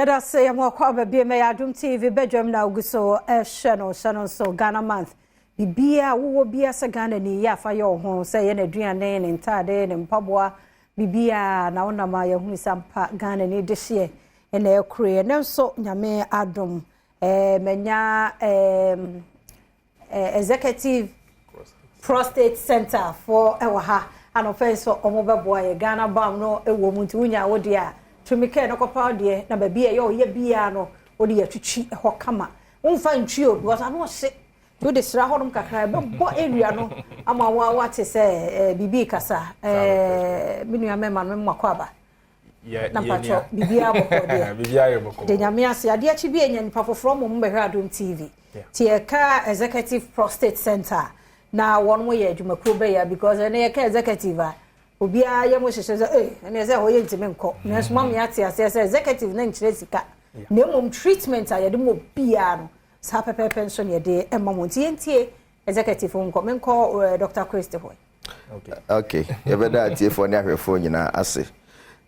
Yɛda sɛ yɛn akɔ aba bie mɛyɛ Adom TV badwam na ogu so ɛhyɛ no hyɛ no nso Ghana Month. Biribiara wowɔ biara sɛ Ghana ni yɛ afa yɛ wo ho sɛ yɛ n'aduane, ne ntaade, ne mpaboa, biribiara na wonam a yɛhunu sɛ ampa Ghana ni de hyeɛ ɛna ɛkoro yɛ. Ne nso Nyame adom manya Executive Prostate Center foɔ ɛwɔ ha anɔpɛ nso ɔmo bɛboa yɛ. Ghana Balm no ɛwɔ mu, nti wonya wo deɛ a tumi kɛɛ no kɔpa wo deɛ na baabi a ɛyɛ ɔyɛ biara no wode yɛ twitwi ɛhɔ kama. Womfa ntwi o, because ano ɔhye, nti wode sra hɔnom kakra, ɛbɛbɔ area no ama wa wate sɛ biribi kasa. Me nua mɛma no mema kɔ aba na mpatwɔ biribiara bɔkɔ deɛ? Biribiara yɛ bɔkɔ. De Nyame ase. Adeɛ akyi bi enya nipa foforɔ mo mbɛhwɛ Adom TV ti yɛka Executive Prostate Center na wɔn mo yɛ adwumakuo bɛyɛ, because ɛne yɛka executive a, obiara yɛ mo hyehyɛ sɛ ɛne sɛ hɔ yɛ ntumi nkɔ, nanso mo ame ate aseɛ sɛ executive ne nkyerɛ sika, na mmom treatment a yɛde mo biara no saa pɛpɛɛpɛ nso na yɛde ɛma mo. Nti yɛntie executive nkɔ menkɔ Dr. Christ hɔ. Okay, yɛbɛda atiefoɔ ne ahwɛfoɔ nyinaa ase.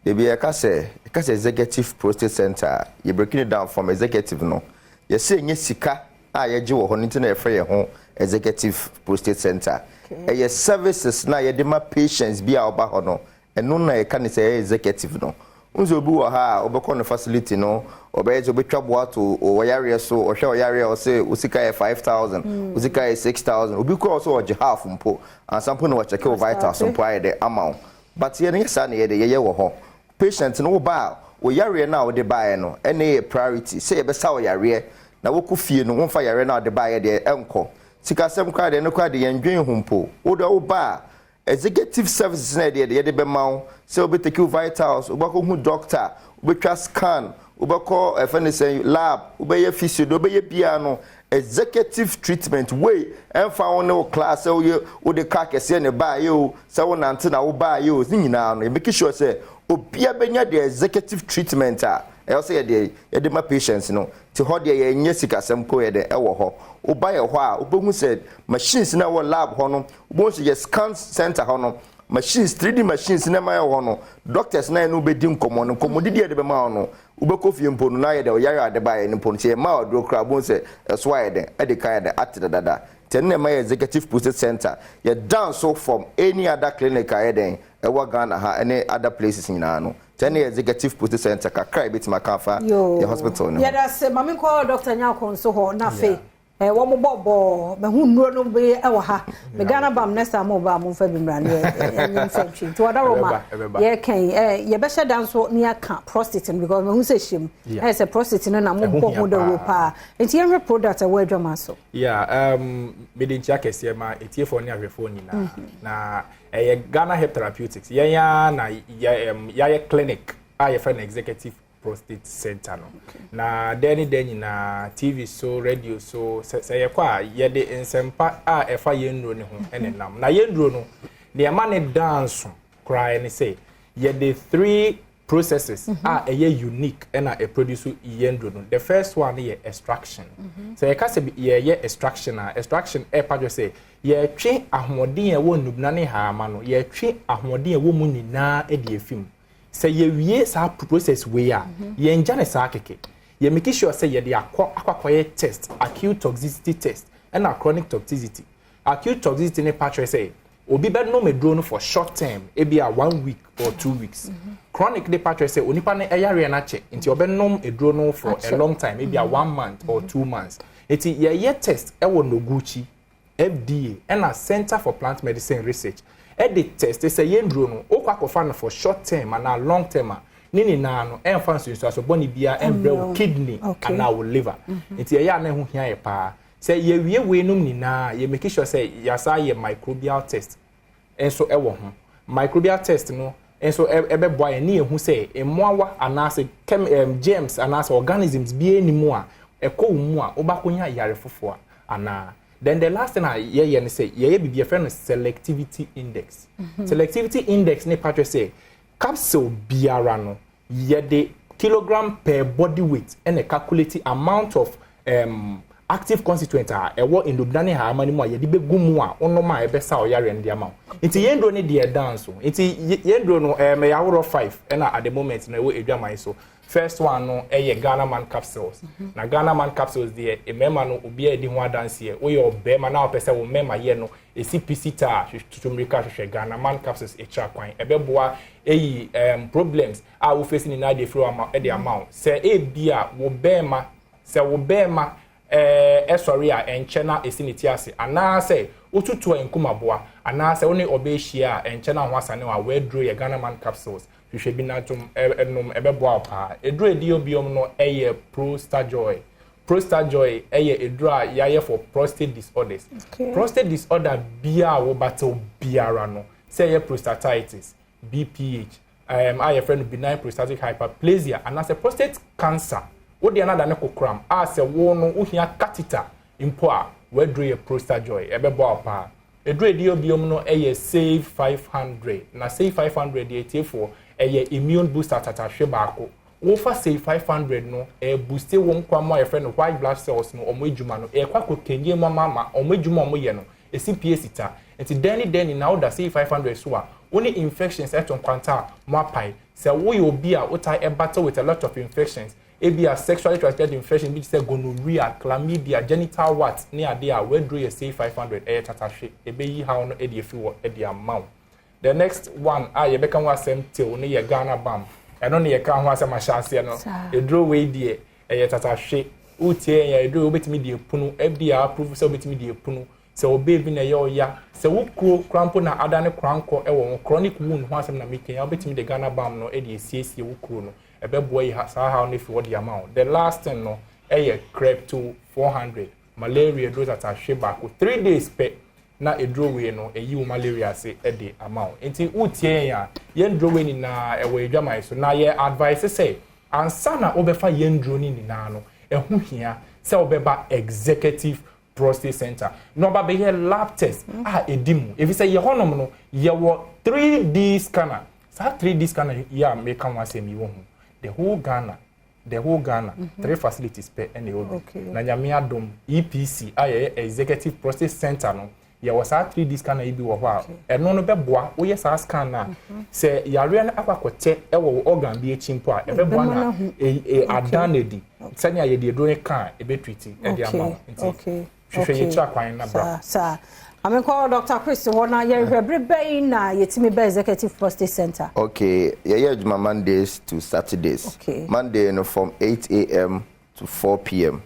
Debi yɛka sɛ Executive Prostate Center a, yɛ breaking it down from executive no, yɛsɛ ɛnyɛ sika a yɛgye wɔ hɔ no nti na yɛfrɛ yɛn ho Executive Prostate Center. Ɛyɛ services na yɛde ma patients bi a ɔba hɔ no, ɛno na yɛka ne sɛ ɛyɛ executive no. Nso obi wɔ ha a ɔbɛkɔ no facility no, ɔbɛyɛ sɛ ɔbɛtwa boato ɔyareɛ so, ɔhwɛ ɔyareɛ a, ɔsɛ osika yɛ 5,000, osika yɛ 6,000. Obi kora ɔsɛ ɔgye half mpo ansa mpo na wɔkyɛkɛ wo vitals mpo ayɛ dɛ ama wo. But yɛn yɛ saa na yɛde yɛyɛ wɔ hɔ. Patient no, wo ba a, ɔyareɛ no a wode baeɛ no ɛne yɛ priority sɛ yɛbɛsa ɔyareɛ na wokɔ fie no, womfa yareɛ no a wode baeɛ deɛ ɛnkɔ. Sikasɛm koraa deɛ no koraa deɛ yɛndwen ho mpo. Wode wo ba a, executive services na yɛde bɛma wo sɛ wobɛtake wo vitals, wobɛkɔ doctor, wobɛtwa scan, wobɛkɔ ɛfɛ ne sɛ lab, wobɛyɛ physio deɛ wobɛyɛ biara no, executive treatment wei ɛmfa wo ne wo class sɛ woyɛ wode car kɛseɛ ne baayɛ o, sɛ wonante na wo baayɛ o, ne nyinaa no yɛmake sure sɛ obia bɛnya the executive treatment a ɛwɔ sɛ yɛde ma patients no. Te hɔ deɛ, yɛnyɛ sikasɛm ko yɛde ɛwɔ hɔ. Woba yɛ hɔ a, wobɛhu sɛ machines na ɛwɔ lab hɔ no, wobɛhu sɛ yɛ scan center hɔ no, machines, 3D machines na ɛma yɛ hɔ no, doctors na yɛ no wobɛdi nkɔmmɔ no, nkɔmmɔdidi yɛde bɛma wo no, wobɛkɔ fie mpo no na yɛde ɔyare ade ba yɛ no mpo no, sɛ yɛma ɔduro koraa, wobɛhu sɛ ɛso ayɛ dɛn, ɛde ka yɛ dɛn ate dadada. Nti ɛno na ɛma yɛ Executive Prostate Center yɛ down so from any other clinic a yɛ dɛn ɛwɔ Ghana ha ɛne other places nyinaa no. Nti ɛne yɛ Executive Prostate Center kakra a yɛbɛtumi aka afa yɛ hospital no ho. Yɛda se maame nkɔ Dr. Nyako nso hɔ na afei wɔn bɔ bɔɔ mahu nnuro no bi wɔ ha. Me Ghana Balm, next time mo ba, mo nfa bi mmra ne yɛnyɛ mfa ntwi. Nti wɔda Roma yɛkɛn yɛbɛhyɛ da nso ne yɛaka prostate no, because mahu sɛ hyɛ mu ɛyɛ sɛ prostate no na mo bɔ ho dawuro paa. Nti yɛnhwɛ product a ɛwɔ adwama so. Yeah, mede nkyia kɛseɛ ma etiefoɔ ne ahwɛfoɔ nyinaa. Na ɛyɛ Ghana Herb Therapeutics yɛn ya na yɛ yɛayɛ clinic a yɛfrɛ no Executive Prostate Center no. Na dɛn ne dɛn nyinaa, TV so, radio so, sɛ yɛkɔ a, yɛde nsɛmpa a ɛfa yɛn nnuro ne ho ɛne nam. Na yɛn nnuro no deɛ, ɛma ne danso koraa ne sɛ yɛde three processes a ɛyɛ unique ɛna ɛproduce yɛn nnuro no. The first one yɛ extraction. Sɛ yɛka sɛ yɛyɛ extraction a, extraction ɛɛpa dwo sɛ yɛtwe ahoɔden a ɛwɔ nnubena ne haama no, yɛtwe ahoɔden a ɛwɔ mu nyinaa de afi mu. Sɛ yɛwie saa process wei a, yɛngya ne saa kɛkɛ. Yɛ make sure sɛ yɛde akɔyɛ test, acute toxicity test ɛna chronic toxicity. Acute toxicity ne pa kyerɛ sɛ obi bɛnom aduro no for short term, ebi a one week or 2 weeks. Chronic de pa kyerɛ sɛ onipa no ɛyareɛ no akyɛ, nti ɔbɛnom aduro no for a long time, ebi a one month or 2 months. Nti yɛyɛ test ɛwɔ Noguchi, FDA ɛna Center for Plant Medicine Research ɛde test sɛ yɛn duro no, okɔ akɔfa no for short term anaa long term a, ne nyinaa no ɛnfa nsunsuanso bɔne biara ɛmbrɛ wo kidney anaa wo liver. Nti ɛyɛ a na ɛho hia yɛ paa sɛ yɛwie wei nom nyinaa, yɛ make sure sɛ yɛasa yɛ microbial test nso ɛwɔ ho. Microbial test no nso ɛbɛboa yɛn ne yɛhu sɛ mmoawa anaasɛ chem germs anaasɛ organisms bi anim a ɛkɔ wo mu a wobɛakɔnya yare foforɔ anaa. Then the last thing a yɛyɛ no sɛ yɛyɛ biribi yɛfrɛ no selectivity index. Selectivity index ne patwɛ sɛ capsule biara no, yɛde kilogram per body weight ɛna calculate amount of Active constituent a ɛwɔ nnubena ne hahama no mu a yɛde bɛgu mu a wonom a ɛbɛsa ɔyareɛ no de ama wo. Nti yɛn duro no deɛ ɛda nso. Nti yɛn duro no ɛyɛ ahoroɔ five ɛna at the moment no ɛwɔ adwaman so. First one no ɛyɛ Ghana Man capsules. Na Ghana Man capsules deɛ, mmarima no, obiara di ho adanseɛ. Woyɛ ɔbarima na wopɛ sɛ wo mmarima yɛ no ɛsi pisi taa, tutu mmirika hwehwɛ Ghana Man capsules ɛkyira kwan. Ɛbɛboa ɛyi problems a wofesi nyinaa de efiri ama ɛde ama wo. Sɛ ebi a wo bɛrima, sɛ wo bɛrima ɛsɔre a ɛnkyɛ na esi ne ti ase, anaasɛ wotutu a nkumaboa, anaasɛ wo ne ɔbaa ahyia a ɛnkyɛ na ho asane a, wɔaduro yɛ Ghana Man capsules. Hwehwɛ bi na ɛnom, ɛbɛboa wo paa. Eduro edi obiom no ɛyɛ Prostajoy. Prostajoy ɛyɛ eduro a yɛayɛ for prostate disorders. Prostate disorder biara a wɔbatew biara no, sɛ ɛyɛ prostatitis, BPH, a yɛfrɛ no benign prostatic hyperplasia, anaasɛ prostate cancer, wode anada ne kokoram a sɛ wo no wohia catheter mpo a, wɔaduro yɛ Prostajoy, ɛbɛboa wo paa. Eduro edi obiom no ɛyɛ Save 500. Na Save 500 deɛ, etiefoɔ, ɛyɛ immune booster tatahwe baako. Wofa Save 500 no, ɛɛ boost wɔn nkwam a yɛfrɛ no white blood cells no, ɔmo adwuma no ɛkɔ akɔ mu ama ɔmo adwuma a ɔmo yɛ no esi pie sita. Nti dɛn ne dɛn nyinaa woda Save 500 so a, wo ne infections ɛto nkwanta a mo apae. Sɛ woyɛ obi a wotaa ɛbattle with a lot of infections, ebi a sexually transmitted infection bi te sɛ gonorrhea, chlamydia, genital wart ne adeɛ a, wɔaduro yɛ Save 500, ɛyɛ tatahwe, ɛbɛyi haw no ɛde efi wɔ ɛde ama wo. The next one a yɛbɛka ho asɛm tew no yɛ Ghana Balm. Ɛno ne yɛka ho asɛm ahyɛ aseɛ no. Eduro wei deɛ, ɛyɛ tatahwe. Wotie yɛn, eduro wobɛtumi de epunu. FDA approve sɛ wobɛtumi de epunu. Sɛ ɔbaa bi na ɛyɛ ɔya, sɛ wo kuro krampo na ada ne korankɔ ɛwɔ ho, chronic wound ho asɛm na meka yi, wobɛtumi de Ghana Balm no ɛde esiesie wo kuro no, ɛbɛboa yi saa haw no fi hɔ de ama wo. The last thing no ɛyɛ Crypto 400, malaria duro tatahwe baako. 3 days pɛ na eduro wei no ɛyi wo malaria ase ɛde ama wo. Nti wotie yɛn a, yɛn duro wei nyinaa ɛwɔ adwaman so, na yɛ advice sɛ ansa na wobɛfa yɛn duro no nyinaa no, ɛho hia sɛ wobɛba Executive Prostate Center na ɔba bɛyɛ lab test a ɛdi mu, ɛfiri sɛ yɛ hɔnom no yɛwɔ 3D scanner. Saa 3D scanner yi a meka ho asɛm yi wɔ ho, the whole Ghana, the whole Ghana, three facilities pɛ ɛna ɛwɔ bi. Na Nyame adom, EPC a yɛyɛ Executive Prostate Center no, yɛwɔ saa 3D scanner yi bi wɔ hɔ a ɛno no bɛboa woyɛ saa scan na sɛ yareɛ no akɔ akɔkyɛ ɛwɔ wo organ bi akyi mpo a, ɛbɛboa na ada no adi sɛnea yɛde aduro no ka a ɛbɛtreat ɛde ama wo. Nti hwehwɛ yɛkyerɛ kwan na bra. Saa amekɔ Dr. Chris hɔ na yɛhwɛ bere bɛyi na yɛtumi bɛ Executive Prostate Center. Okay, yɛyɛ adwuma Mondays to Saturdays. Monday no from 8 a.m. to 4 p.m.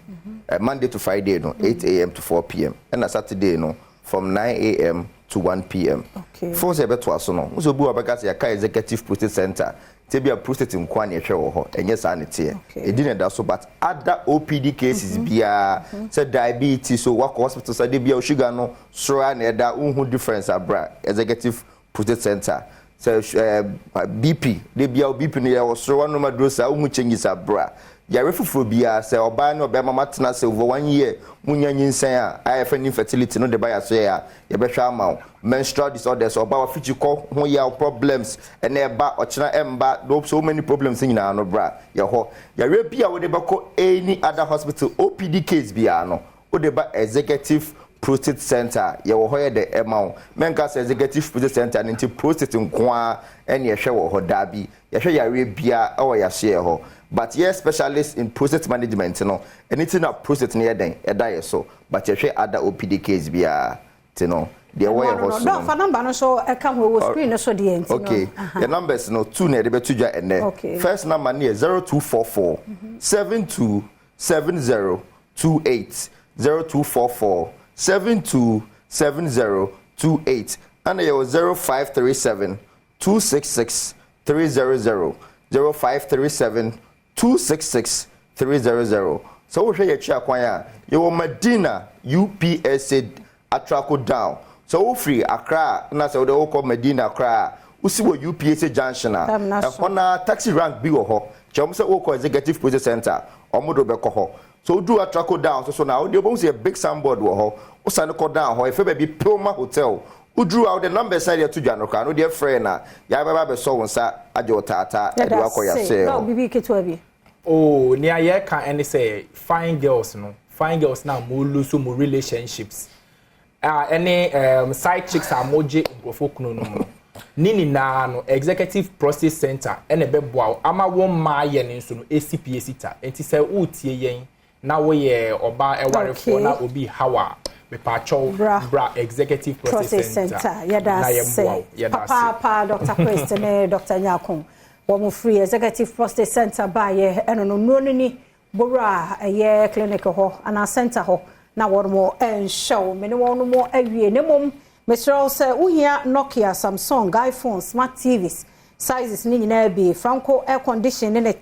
Monday to Friday no, 8 a.m. to 4 p.m., ɛna Saturday no from 9 a.m. to 1 p.m. Fo sɛ yɛbɛtoa so no nso, obi wɔ bɛka sɛ yɛka Executive Prostate Center nti bi a prostate nkoa ne yɛhwɛ wɔ hɔ. Ɛnyɛ saa ne teɛ. Ɛdi ne da so, but other OPD cases biara, sɛ diabetes so wakɔ hospital sɛ de bia sugar no soro a na ɛda, wohu difference abra Executive Prostate Center. Sɛ BP de bia BP no yɛ wɔ soro, wanom aduro saa wohu changes abra. Yare foforɔ biara, sɛ ɔbaa ne ɔbɛrima matena sɛ over one year munya nyinsɛn a ayɛ fɛ ne infertility no de ba yɛaso yɛ a, yɛbɛhwɛ ama wo. Menstrual disorders, ɔbaa wafikyi kɔ ho yaw problems, ɛnɛ ɛba, ɔkyena ɛmba, so many problems nyinaa no, bra yɛ hɔ. Yare bi a wode bɛkɔ any other hospital, OPD case biara no, wode ba Executive Prostate Center, yɛwɔ hɔ yɛ de ɛma wo. Mɛnka sɛ Executive Prostate Center no nti prostate nko ara ɛne ɛhwɛ wɔ hɔ. Daabi, yɛhwɛ yareɛ biara ɛwɔ yɛasoɛ hɔ, but yɛ specialist in prostate management no, ɛne ti na prostate no yɛ den ɛda yɛ so, but yɛhwɛ other OPD case biara. Ti no deɛ ɛwɔ yɛ hɔ so no, fa number no so ɛka ho, ɛwɔ screen no so deɛ nti no. Okay, yɛ numbers no two na yɛde bɛto dwa ɛnɛ. First number no yɛ 0244 72 70 28, 0244 72 70 28, ɛna yɛwɔ 0537 266 300, 0537 266 300. Sɛ wohwɛ yɛ akyi akwan a, yɛwɔ Madina UPSA Atrako down. Sɛ wofiri Accra na sɛ wode wokɔ Madina koraa a, wosi wɔ UPSA junction a, ɛhɔ na taxi rank bi wɔ hɔ, kyerɛ wɔn sɛ wokɔ Executive Prostate Center, wɔn de bɛkɔ hɔ. So woduru Atrako down so so na wode wobɛhu sɛ yɛ big signboard wɔ hɔ. Wosane kɔ down hɔ, yɛfɛ baabi Pilma Hotel. Woduru a, wode numbers na yɛde ato dwa no koraa no, wode frɛ na yɛabɛba abɛsɔ wo nsa agye wo taataa ɛde wakɔ yɛahyɛ hɔ. Bibi ketewa bi. Oh, nea yɛka ɛne sɛ fine girls no. Fine girls na mo lose mo relationships a ɛne side chicks a mogye nkurɔfoɔ kunu no mu no ne nyinaa no, Executive Prostate Center ɛna ɛbɛboa wo ama wɔn mmaa yɛ ne nso no esi pie sita. Nti sɛ wotie yɛn na woyɛ ɔbaa ɛwarefoɔ na obi hawa, mepaakyɛw, bra Executive Prostate Center yɛda na yɛmboa wo. Yɛda ase. Papaapa. Dr Christ ne Dr Nyako, wɔn firi Executive Prostate Center baayɛ. Ɛno no nnuro no ni bowura a ɛyɛ clinic hɔ anaa center hɔ na wɔn mo nhyɛw me ne wɔn mo awie. Ne mom mesrɛ wo sɛ wohia Nokia, Samsung, iPhone, smart TVs sizes ne nyinaa bi, Franco air condition ne ne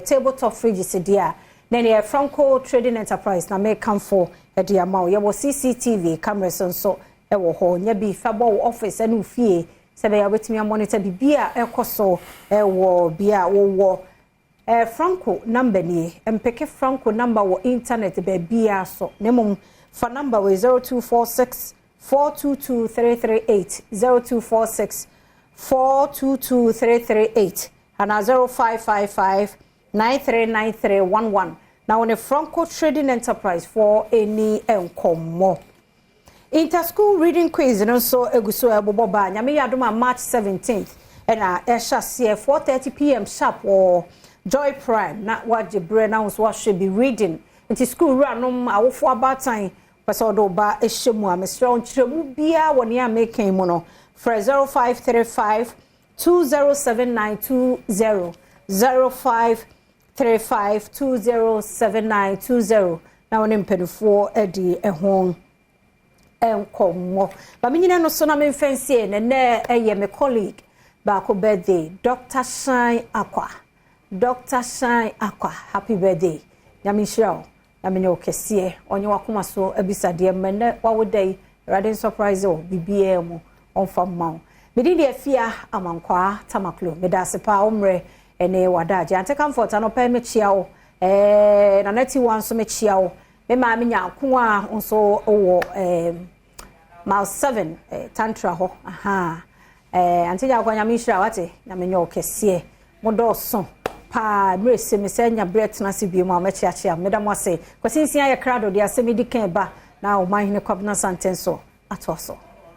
table top fridges deɛ a, na neɛ Franco Trading Enterprise na mekamfo de ama wo. Yɛwɔ CCTV cameras nso ɛwɔ hɔ. Nyɛ bi fa bɔ wo office ne wo fie sɛ bɛyɛ a wobɛtumi amonitor biribi a ɛkɔ so ɛwɔ bea a wowɔ. Franco number nie. Mpeke Franco number wɔ internet baabiara so, na mmom fa number wɔ 0246 422 338, 0246 422 338 anaa 0555 939311 na wɔne Franco Trading Enterprise for any nkɔmmɔ. Interschool reading quiz no nso egu so ɛbobɔ baa. Nyame yɛ adom a, March 17th ɛna ɛhyɛ aseɛ, 4:30 p.m. sharp wɔ Joy Prime, na wagye berɛ na nso wahwɛ bi reading. Nti school wuranom, awofo, abaatan pɛ sɛ ɔde ɔba hyɛ mu a, mesrɛ wo, nkyerɛmu biara wɔ nea mekan mu no, frɛ 0535 207920, 0535 207920 na wɔne mpanimfoɔ adi ɛho nkɔmmɔ. Ba menyina no so na memfa nsie. Na nnɛ ɛyɛ me colleague baako birthday, Dr Shine Akwa. Dr Shine Akwa, happy birthday. Nyame nhyira wo na menyɛ wo kɛseɛ, ɔnyɛ wakoma so abisadeɛ mma. Nnɛ wawoda yi, Awurade nsurprise wo biribiara mu, ɔmfa mma wo. Mede deɛ Afia Amankwaa Tamaklo, meda ase paa wo mmerɛ ɛne wadagye. Ante Comfort, anɔpɛ mekyia wo. Nana Tiwa nso mekyia wo. Me maame Nyanko a nso wɔ Mile 7 Tantra hɔ aha. Ante Nyanko, Nyame nhyira wate na menyɛ wo kɛseɛ. Mo dɔɔso paa. Mmerɛ sɛ me sɛ nya berɛ tena ase bio mu a, mɛkyeakyea. Meda mo ase. Kwasi Nsia yɛ krado de asɛm di kan ba na ɔmanhene Kwabena Sante nso atoa so.